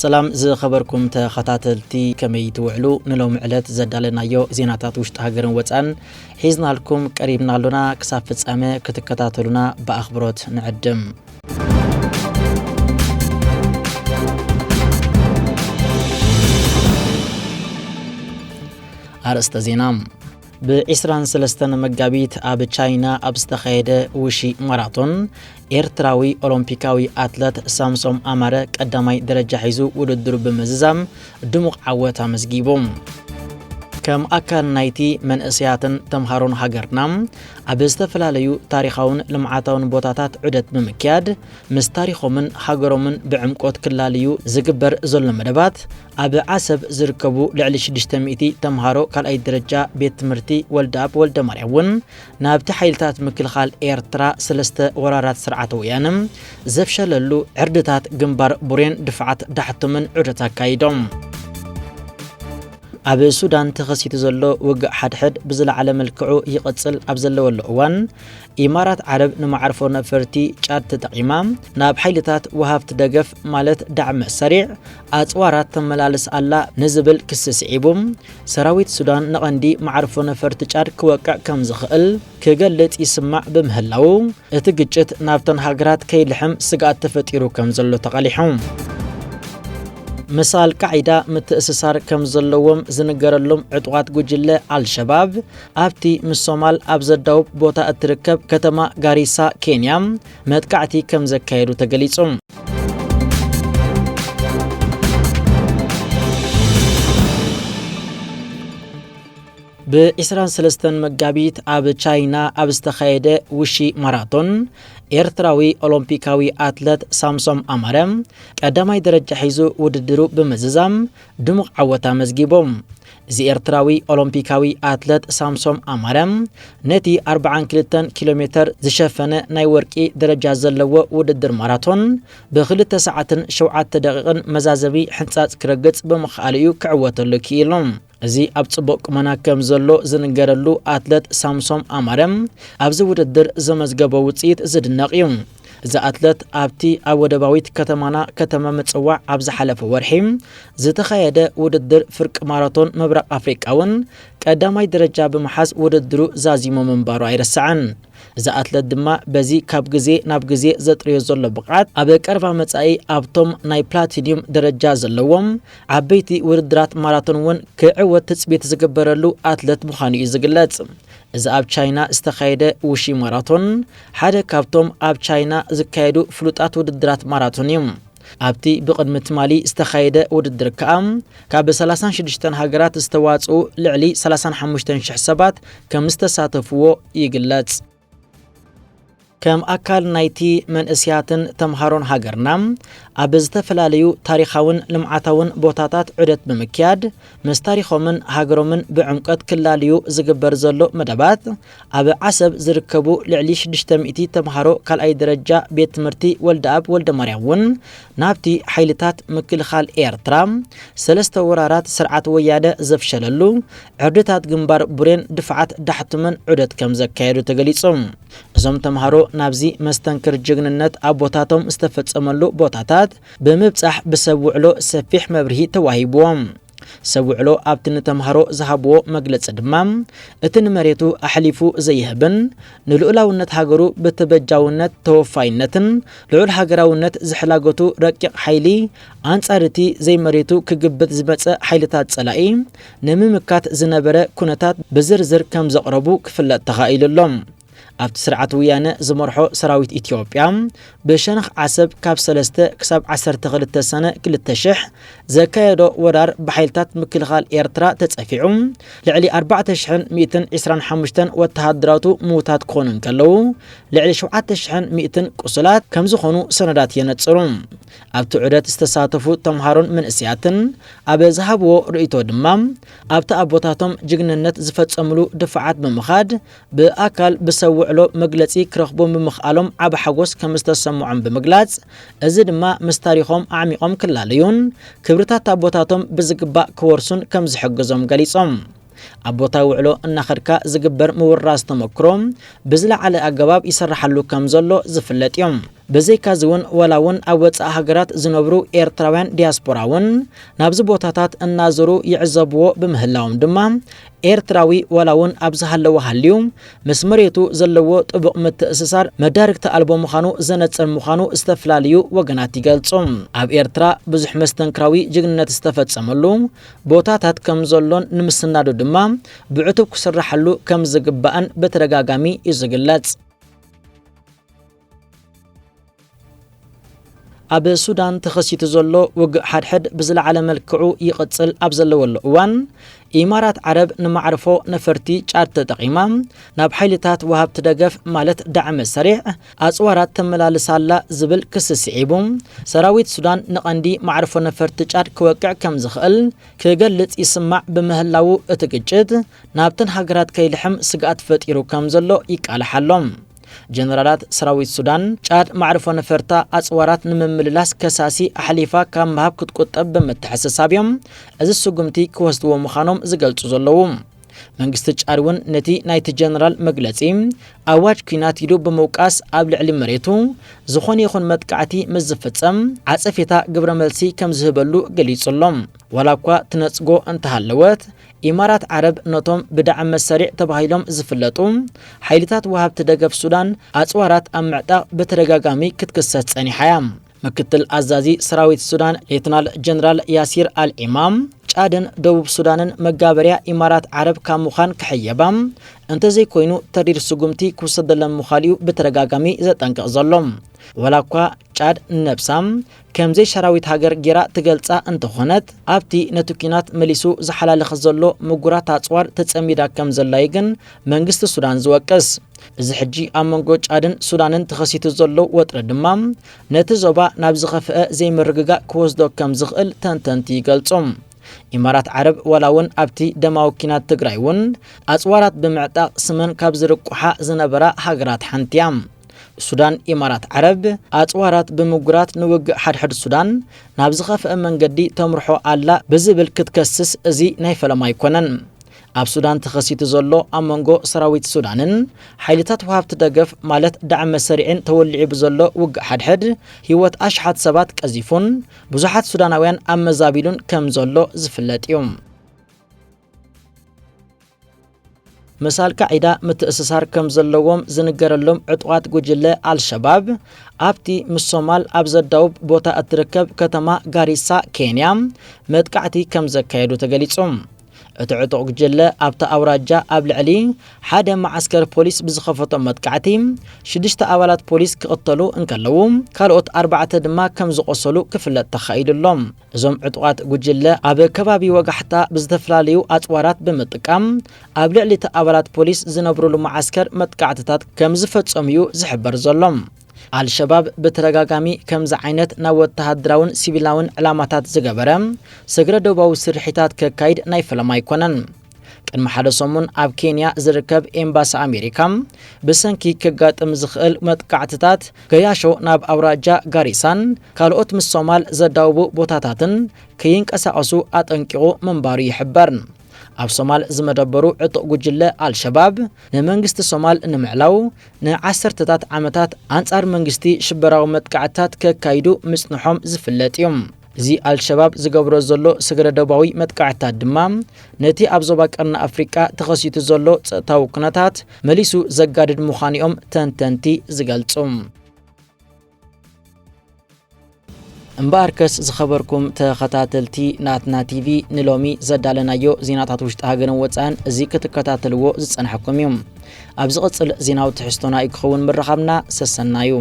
ሰላም ዝኸበርኩም ተኸታተልቲ፣ ከመይ ትውዕሉ? ንሎሚ ዕለት ዘዳለናዮ ዜናታት ውሽጢ ሃገርን ወፃን ሒዝናልኩም ቀሪብና ኣሎና። ክሳብ ፍጻመ ክትከታተሉና ብኣኽብሮት ንዕድም። ኣርእስተ ዜና። ብ ዕስራን ሰለስተን መጋቢት ኣብ ቻይና ኣብ ዝተኻየደ ውሺ ማራቶን፣ ኤርትራዊ ኦሎምፒካዊ ኣትለት ሳምሶም ኣማረ ቀዳማይ ደረጃ ሒዙ ውድድሩ ብምዝዛም ድሙቕ ዓወት ኣመዝጊቡ። ከም ኣካል ናይቲ መንእሰያትን ተምሃሮን ሃገርና፣ ኣብ ዝተፈላለዩ ታሪኻውን ልምዓታውን ቦታታት ዑደት ብምክያድ፣ ምስ ታሪኾምን ሃገሮምን ብዕምቆት ክላለዩ ዝግበር ዘሎ መደባት፣ ኣብ ዓሰብ ዝርከቡ ልዕሊ ሽዱሽተ ሚእቲ ተምሃሮ ካልኣይ ደረጃ ቤት ትምህርቲ ወልደኣብ ወልደማርያም እውን ናብቲ ሓይልታት ምክልኻል ኤርትራ ሰለስተ ወራራት ስርዓት ወያነ ዘፍሸለሉ ዕርድታት ግንባር ቡሬን ድፍዓት ዳሕቶምን ዑደት ኣካይዶም። ኣብ ሱዳን ተኸሲቱ ዘሎ ውግእ ሓድሕድ ብዝለዓለ መልክዑ ይቕጽል ኣብ ዘለወሉ እዋን፣ ኢማራት ዓረብ ንመዓርፎ ነፈርቲ ጫድ ተጠቒማ ናብ ሓይልታት ወሃብቲ ደገፍ ማለት ዳዕመ ሰሪዕ ኣጽዋራት ተመላልስ ኣላ ንዝብል ክሲ ስዒቡ፣ ሰራዊት ሱዳን ንቐንዲ መዓርፎ ነፈርቲ ጫድ ክወቅዕ ከም ዝኽእል ክገልጽ ይስማዕ ብምህላዉ፣ እቲ ግጭት ናብተን ሃገራት ከይልሕም ስግኣት ተፈጢሩ ከም ዘሎ ተቓሊሑ። ምስ ኣልቃዒዳ ምትእስሳር ከም ዘለዎም ዝንገረሎም ዕጡቓት ጉጅለ ኣልሸባብ፣ ኣብቲ ምስ ሶማል ኣብ ዘዳውብ ቦታ እትርከብ ከተማ ጋሪሳ ኬንያ መጥቃዕቲ ከም ዘካየዱ ተገሊጹ። ብ ዕስራን ሰለስተን መጋቢት ኣብ ቻይና ኣብ ዝተኻየደ ውሺ ማራቶን፣ ኤርትራዊ ኦሎምፒካዊ ኣትለት ሳምሶም ኣማረ ቀዳማይ ደረጃ ሒዙ ውድድሩ ብምዝዛም ድሙቕ ዓወት ኣመዝጊቡ። እዚ ኤርትራዊ ኦሎምፒካዊ ኣትለት ሳምሶም ኣማረ፣ ነቲ ኣርብዓን ክልተን ኪሎ ሜተር ዝሸፈነ ናይ ወርቂ ደረጃ ዘለዎ ውድድር ማራቶን፣ ብክልተ ሰዓትን ሸውዓተ ደቂቕን መዛዘሚ ሕንጻጽ ክረግጽ ብምኽኣሉ እዩ ክዕወተሉ ክኢሉ። እዚ ኣብ ጽቡቕ ቁመና ከም ዘሎ ዝንገረሉ ኣትለት ሳምሶም ኣማረ፣ ኣብዚ ውድድር ዘመዝገቦ ውጽኢት ዝድነቕ እዩ። እዚ ኣትለት ኣብቲ ኣብ ወደባዊት ከተማና ከተማ ምጽዋዕ ኣብ ዝሓለፈ ወርሒ ዝተኻየደ ውድድር ፍርቂ ማራቶን ምብራቕ ኣፍሪቃ እውን ቀዳማይ ደረጃ ብምሓዝ ውድድሩ ዛዚሙ ምንባሩ ኣይረስዕን። እዚ ኣትለት ድማ በዚ ካብ ግዜ ናብ ግዜ ዘጥርዮ ዘሎ ብቕዓት፣ ኣብ ቀረባ መጻኢ ኣብቶም ናይ ፕላቲንዩም ደረጃ ዘለዎም ዓበይቲ ውድድራት ማራቶን እውን ክዕወት ትጽቢት ዝግበረሉ ኣትለት ምዃኑ እዩ ዝግለጽ። እዚ ኣብ ቻይና ዝተኻየደ ውሺ ማራቶን ሓደ ካብቶም ኣብ ቻይና ዝካየዱ ፍሉጣት ውድድራት ማራቶን እዩ። ኣብቲ ብቕድሚ ትማሊ ዝተኻየደ ውድድር ከኣ፣ ካብ ሰላሳን ሽዱሽተን ሃገራት ዝተዋጽኡ ልዕሊ ሰላሳን ሓሙሽተን ሽሕ ሰባት ከም ዝተሳተፍዎ ይግለጽ። ከም ኣካል ናይቲ መንእስያትን ተምሃሮን ሃገርና፣ ኣብ ዝተፈላለዩ ታሪኻውን ልምዓታውን ቦታታት ዑደት ብምክያድ፣ ምስ ታሪኾምን ሃገሮምን ብዕምቀት ክላለዩ ዝግበር ዘሎ መደባት፣ ኣብ ዓሰብ ዝርከቡ ልዕሊ ሽዱሽተ ሚእቲ ተምሃሮ ካልኣይ ደረጃ ቤት ትምህርቲ ወልደኣብ ወልደማርያም እውን ናብቲ ሓይልታት ምክልኻል ኤርትራ ሰለስተ ወራራት ስርዓት ወያነ ዘፍሸለሉ ዕርድታት ግንባር ቡሬን ድፍዓት ዳሕቱምን ዑደት ከም ዘካየዱ ተገሊጹ። እዞም ተምሃሮ ናብዚ መስተንክር ጅግንነት ኣቦታቶም ዝተፈጸመሉ ቦታታት ብምብጻሕ ብሰብ ውዕሎ ሰፊሕ መብርሂ ተዋሂብዎም። ሰብ ውዕሎ ኣብቲ ንተምሃሮ ዝሃብዎ መግለጺ ድማ፣ እቲ ንመሬቱ ኣሕሊፉ ዘይህብን ንልኡላውነት ሃገሩ ብተበጃውነት ተወፋይነትን ልዑል ሃገራውነት ዝሕላገቱ ረቂቕ ሓይሊ ኣንጻር እቲ ዘይመሬቱ ክግብት ዝመጸ ሓይልታት ጸላኢ ንምምካት ዝነበረ ኩነታት ብዝርዝር ከም ዘቕረቡ ክፍለጥ ተኻኢሉ ኣሎ። ኣብቲ ስርዓት ወያነ ዝመርሖ ሰራዊት ኢትዮጵያ፣ ብሸነኽ ዓሰብ ካብ ሰለስተ ክሳብ ዓሰርተ ክልተ ሰነ ክልተ ሽሕ ዘካየዶ ወራር ብሓይልታት ምክልኻል ኤርትራ ተጸፊዑ፣ ልዕሊ ኣርባዕተ ሽሕን ሚእትን ዕስራን ሓሙሽተን ወተሃደራቱ ምዉታት ክኾኑ እንከለዉ፣ ልዕሊ ሸውዓተ ሽሕን ሚእትን ቁሱላት ከም ዝኾኑ ሰነዳት የነጽሩ። ኣብቲ ዑደት ዝተሳተፉ ተምሃሮን መንእሰያትን ኣብ ዝሃብዎ ርእይቶ ድማ፣ ኣብቲ ኣቦታቶም ጅግንነት ዝፈጸምሉ ድፋዓት ብምኻድ፣ ብኣካል ብሰብ ውዕሎ መግለጺ ክረኽቡ ብምኽኣሎም ዓቢ ሓጎስ ከም ዝተሰምዖም ብምግላጽ፣ እዚ ድማ ምስ ታሪኾም ኣዕሚቖም ክላለዩን ክብርታት ኣቦታቶም ብዝግባእ ክወርሱን ከም ዝሕግዞም ገሊጾም። ኣብ ቦታ ውዕሎ እናኸድካ ዝግበር ምውራስ ተመክሮ ብዝለዓለ ኣገባብ ይስርሓሉ ከም ዘሎ ዝፍለጥ እዩ። ብዘይካዚ እውን፣ ዋላ እውን ኣብ ወጻኢ ሃገራት ዝነብሩ ኤርትራውያን ዲያስፖራ እውን ናብዚ ቦታታት እናዞሩ ይዕዘብዎ ብምህላዎም ድማ፣ ኤርትራዊ ዋላ እውን ኣብ ዝሃለወ ሃልዩ፣ ምስ መሬቱ ዘለዎ ጥቡቕ ምትእስሳር መዳርግቲ ኣልቦ ምዃኑ ዘነጽር ምዃኑ ዝተፈላለዩ ወገናት ይገልጹ። ኣብ ኤርትራ ብዙሕ መስተንክራዊ ጅግንነት ዝተፈጸመሉ ቦታታት ከም ዘሎን ንምስናዱ ድማ ብዕቱብ ክስራሓሉ ከም ዝግባእን ብተደጋጋሚ እዩ ዝግለጽ። ኣብ ሱዳን ተኸሲቱ ዘሎ ውግእ ሓድሕድ ብዝለዓለ መልክዑ ይቕጽል ኣብ ዘለወሉ እዋን፣ ኢማራት ዓረብ ንማዕርፎ ነፈርቲ ጫድ ተጠቒማ ናብ ሓይልታት ወሃብቲ ደገፍ ማለት ዳዕመ ሰሪዕ ኣጽዋራት ተመላልስ ኣላ ዝብል ክሲ ስዒቡ፣ ሰራዊት ሱዳን ንቐንዲ ማዕርፎ ነፈርቲ ጫድ ክወቅዕ ከም ዝኽእል ክገልጽ ይስማዕ ብምህላዉ፣ እቲ ግጭት ናብተን ሃገራት ከይልሕም ስግኣት ፈጢሩ ከም ዘሎ ይቃላሕ ኣሎ። ጀነራላት ሰራዊት ሱዳን፣ ጫድ ማዕርፎ ነፈርታ ኣጽዋራት ንምምልላስ ከሳሲ ኣሕሊፋ ካብ ምሃብ ክትቁጠብ ብምትሕስሳብ እዮም እዚ ስጉምቲ ክወስድዎ ምዃኖም ዝገልጹ ዘለዉ። መንግስቲ ጫድ እውን ነቲ ናይቲ ጀነራል መግለጺ ኣዋጅ ኲናት ኢሉ ብምውቃስ፣ ኣብ ልዕሊ መሬቱ ዝኾነ ይኹን መጥቃዕቲ ምስ ዝፍጸም ዓጸፌታ ግብረ መልሲ ከም ዝህበሉ ገሊጹ ኣሎ። ዋላ እኳ ትነጽጎ እንተሃለወት፣ ኢማራት ዓረብ ነቶም ብዳዕመ ሰሪዕ ተባሂሎም ዝፍለጡ ሓይልታት ወሃብቲ ደገፍ ሱዳን ኣጽዋራት ኣብ ምዕጣቕ ብተደጋጋሚ ክትክሰስ ጸኒሓ እያ። ምክትል ኣዛዚ ሰራዊት ሱዳን ሌትናል ጀነራል ያሲር ኣል ኢማም፣ ጫድን ደቡብ ሱዳንን መጋበርያ ኢማራት ዓረብ ካብ ምዃን ክሕየባ እንተዘይኮይኑ፣ ተሪር ስጉምቲ ክውሰደለን ምዃኑ እዩ ብተደጋጋሚ ዘጠንቅቕ ዘሎ። ዋላ እኳ ጫድ ንነብሳ ከም ዘይሸራዊት ሃገር ጌራ ትገልጻ እንተኾነት፣ ኣብቲ ነቲ ኲናት መሊሱ ዝሓላልኽ ዘሎ ምጉራት ኣጽዋር ተጸሚዳ ከም ዘላ'ዩ ግን መንግስቲ ሱዳን ዝወቅስ። እዚ ሕጂ ኣብ መንጎ ጫድን ሱዳንን ተኸሲቱ ዘሎ ወጥሪ ድማ ነቲ ዞባ ናብ ዝኸፍአ ዘይምርግጋእ ክወስዶ ከም ዝኽእል ተንተንቲ ይገልጹ። ኢማራት ዓረብ ዋላ እውን ኣብቲ ደማዊ ኲናት ትግራይ እውን ኣጽዋራት ብምዕጣቕ ስመን ካብ ዝርቁሓ ዝነበራ ሃገራት ሓንቲ እያ። ሱዳን ኢማራት ዓረብ ኣጽዋራት ብምጉራት ንውግእ ሓድሕድ ሱዳን ናብ ዝኸፍአ መንገዲ ተምርሖ ኣላ ብዝብል ክትከስስ እዚ ናይ ፈለማ ኣይኮነን። ኣብ ሱዳን ተኸሲቱ ዘሎ ኣብ መንጎ ሰራዊት ሱዳንን ሓይልታት ወሃብቲ ደገፍ ማለት ዳዕመ ሰሪዕን ተወሊዑ ብዘሎ ውግእ ሓድሕድ ህይወት ኣሽሓት ሰባት ቀዚፉን ብዙሓት ሱዳናውያን ኣመዛቢሉን ከም ዘሎ ዝፍለጥ እዩ። ምስ ኣልቃዒዳ ምትእስሳር ከም ዘለዎም ዝንገረሎም ዕጡቓት ጉጅለ ኣልሸባብ፣ ኣብቲ ምስ ሶማል ኣብ ዘዳውብ ቦታ እትርከብ ከተማ ጋሪሳ ኬንያ መጥቃዕቲ ከም ዘካየዱ ተገሊጹ። እቲ ዕጡቕ ጉጅለ ኣብታ ኣውራጃ ኣብ ልዕሊ ሓደ መዓስከር ፖሊስ ብዝኸፈቶ መጥቃዕቲ፣ ሽዱሽተ ኣባላት ፖሊስ ክቕተሉ እንከለዉ፣ ካልኦት ኣርባዕተ ድማ ከም ዝቖሰሉ ክፍለጥ ተኻኢሉ ኣሎ። እዞም ዕጡቓት ጉጅለ ኣብ ከባቢ ወጋሕታ ብዝተፈላለዩ ኣጽዋራት ብምጥቃም፣ ኣብ ልዕሊ እቲ ኣባላት ፖሊስ ዝነብሩሉ መዓስከር መጥቃዕትታት ከም ዝፈጸሙ እዩ ዝሕበር ዘሎ። ኣልሸባብ ብተደጋጋሚ ከምዚ ዓይነት ናብ ወተሃደራውን ሲቪላውን ዕላማታት ዝገበረ ስግረ ዶባዊ ስርሒታት ከካይድ ናይ ፈለማ ኣይኮነን። ቅድሚ ሓደ ሰሙን ኣብ ኬንያ ዝርከብ ኤምባሲ ኣሜሪካ፣ ብሰንኪ ከጋጥም ዝኽእል መጥቃዕትታት ገያሾ ናብ ኣውራጃ ጋሪሳን ካልኦት ምስ ሶማል ዘዳውቡ ቦታታትን ከይንቀሳቐሱ ኣጠንቂቑ ምንባሩ ይሕበር። ኣብ ሶማል ዝመደበሩ ዕጡቕ ጉጅለ ኣልሸባብ፣ ንመንግስቲ ሶማል ንምዕላው ንዓሰርተታት ዓመታት ኣንጻር መንግስቲ ሽበራዊ መጥቃዕትታት ከካይዱ ምጽንሖም ዝፍለጥ እዩ። እዚ ኣልሸባብ ዝገብሮ ዘሎ ስግረ ዶባዊ መጥቃዕትታት ድማ፣ ነቲ ኣብ ዞባ ቀርኒ ኣፍሪቃ ተኸሲቱ ዘሎ ጸጥታዊ ኩነታት መሊሱ ዘጋድድ ምዃኑ እዮም ተንተንቲ ዝገልጹ። እምበኣርከስ ዝኸበርኩም ተኸታተልቲ ናትና ቲቪ፣ ንሎሚ ዘዳለናዮ ዜናታት ውሽጢ ሃገርን ወጻእን እዚ ክትከታተልዎ ዝጸናሕኩም እዩ። ኣብ ዝቕጽል ዜናዊ ትሕዝቶና እዩ ክኸውን ምርኻብና። ሰሰናዩ።